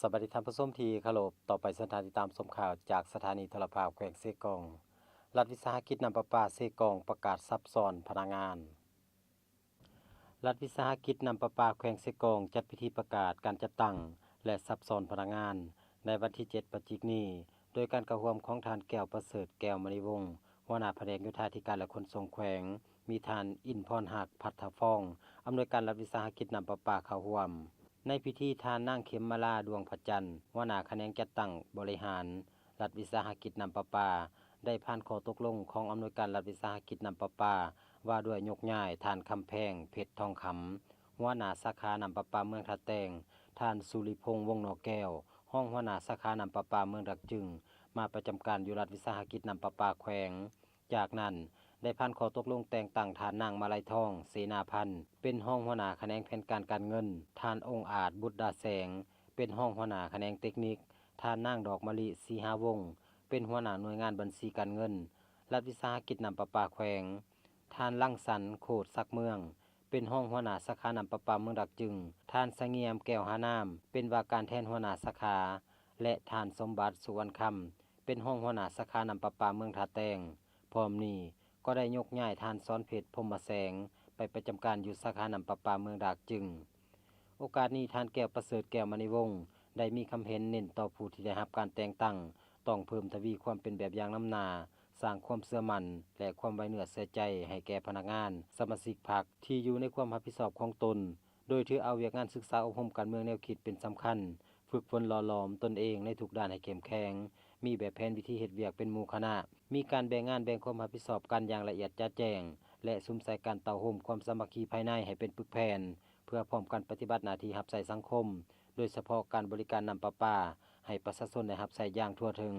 ສະບາຍດີທ່ານຜູ້ຊົມທີ່ເຄົາລົບ, ຕໍ່ໄປເຊີນທ່ານຕິດຕາມຊົມຂ່າວຈາກສະຖານີໂທລະພາບແຂວງເຊກອງ. ລັດວິສາຫະກິດນ້ຳປະປາເຊກອງປະກາດສັບຊ້ອນພະນັກງານ. ລັດວິສາຫະກິດນ້ຳປະປາແຂວງເຊກອງຈັດພິທີປະກາດການຈັດຕັ້ງ ແລະ ສັບຊ້ອນພະນັກງານໃນວັນທີເຈັດ ພະຈິກນີ້ ໂດຍການເຂົ້າຮ່ວມຂອງທ່ານ ແກ້ວປະເສີດ ແກ້ວມະນີວົງ ຫົວໜ້າພະແນກໂຍທາທິການ ແລະ ຂົນສົ່ງແຂວງ, ມີທ່ານ ອິນພອນຮັກ ພັດທະຟອງ ອຳນວຍການລັດວິສາຫະກິດນ້ຳປະປາເຂົ້າຮ່ວມ. ໃນພິທີ ທ່ານນາງ ເຂັມມາລາ ດວງພະຈັນ ຫົວໜ້າຂະແໜງຈັດຕັ້ງບໍລິຫານລັດວິສາຫະກິດນ້ຳປະປາ ໄດ້ຜ່ານຂໍ້ຕົກລົງຂອງອຳນວຍການລັດວິສາຫະກິດນ້ຳປະປາ ວ່າດ້ວຍຍົກຍ້າຍທ່ານ ຄຳແພງ ເພັດທອງຄຳ ຫົວໜ້າສາຂານ້ຳປະປາເມືອງທ່າແຕງ, ທ່ານ ສຸລິພົງ ວົງໜໍ່ແກ້ວ ຮອງຫົວໜ້າສາຂານ້ຳປະປາເມືອງດາກຈຶງ ມາປະຈຳການຢູ່ລັດວິສາຫະກິດນ້ຳປະປາແຂວງ. ຈາກນັ້ນ ໄດ້ຜ່ານຂໍ້ຕົກລົງແຕ່ງຕັ້ງທ່ານນາງ ມາໄລທອງ ເສນາພັນ ເປັນຮອງຫົວໜ້າຂະແໜງແຜນການການເງິນ, ທ່ານ ອົງອາດ ບຸດດາແສງ ເປັນຮອງຫົວໜ້າຂະແໜງເຕັກນິກ, ທ່ານນາງ ດອກມະລິ ສີຫາວົງ ເປັນຫົວໜ້າໜ່ວຍງານບັນຊີການເງິນ ລັດວິສາຫະກິດນ້ຳປະປາແຂວງ, ທ່ານ ລັງສັນ ໂຄດສັກເມືອງ ເປັນຮອງຫົວໜ້າສາຂານ້ຳປະປາເມືອງດາກຈຶງ, ທ່ານ ສະງຽມ ແກ້ວຫານາມ ເປັນວ່າການແທນຫົວໜ້າສາຂາ ແລະ ທ່ານ ສົມບັດ ສຸວັນຄຳ ເປັນຮອງຫົວໜ້າສາຂານ້ຳປະປາເມືອງທ່າແຕງ. ພ້ອມນີ້ກໍໄດ້ຍົກຍ້າຍທ່ານ ສອນເພັດ ພົມມະແສງ ໄປປະຈຳການຢູ່ສາຂານ້ຳປະປາເມືອງດາກຈຶງ. ໂອກາດນີ້ ທ່ານ ແກ້ວປະເສີດ ແກ້ວມະນີວົງ ໄດ້ມີຄຳເຫັນເນັ້ນຕໍ່ຜູ້ທີ່ໄດ້ຮັບການແຕ່ງຕັ້ງ ຕ້ອງເພີ່ມທະວີຄວາມເປັນແບບຢ່າງນຳໜ້າ, ສ້າງຄວາມເຊື່ອໝັ້ນ ແລະ ຄວາມໄວ້ເນື້ອເຊື່ອໃຈໃຫ້ແກ່ພະນັກງານ, ສະມາຊິກພັກ ທີ່ຢູ່ໃນຄວາມຮັບຜິດຊອບຂອງຕົນ, ໂດຍຖືເອົາວຽກງານສຶກສາອົບຮົມການເມືອງແນວຄິດເປັນສຳຄັນ, ຝຶກຝົນຫຼໍ່ຫຼອມຕົນເອງໃນທຸກດ້ານໃຫ້ເຂັ້ມແຂງ, ມີແບບແຜນວິທີເຮັດວຽກເປັນໝູ່ຄະນະ, ມີການແບ່ງງານແບ່ງຄວາມຮັບຜິດຊອບກັນຢ່າງລະອຽດຈະແຈ້ງ ແລະ ສຸມໃສ່ການເຕົ້າໂຮມຄວາມສາມັກຄີພາຍໃນໃຫ້ເປັນປຶກແຜ່ນ ເພື່ອພ້ອມກັນປະຕິບັດໜ້າທີ່ຮັບໃຊ້ສັງຄົມ, ໂດຍສະເພາະການບໍລິການນ້ຳປະປາໃຫ້ປະຊາຊົນໄດ້ຮັບໃຊ້ຢ່າງທົ່ວເຖິງ.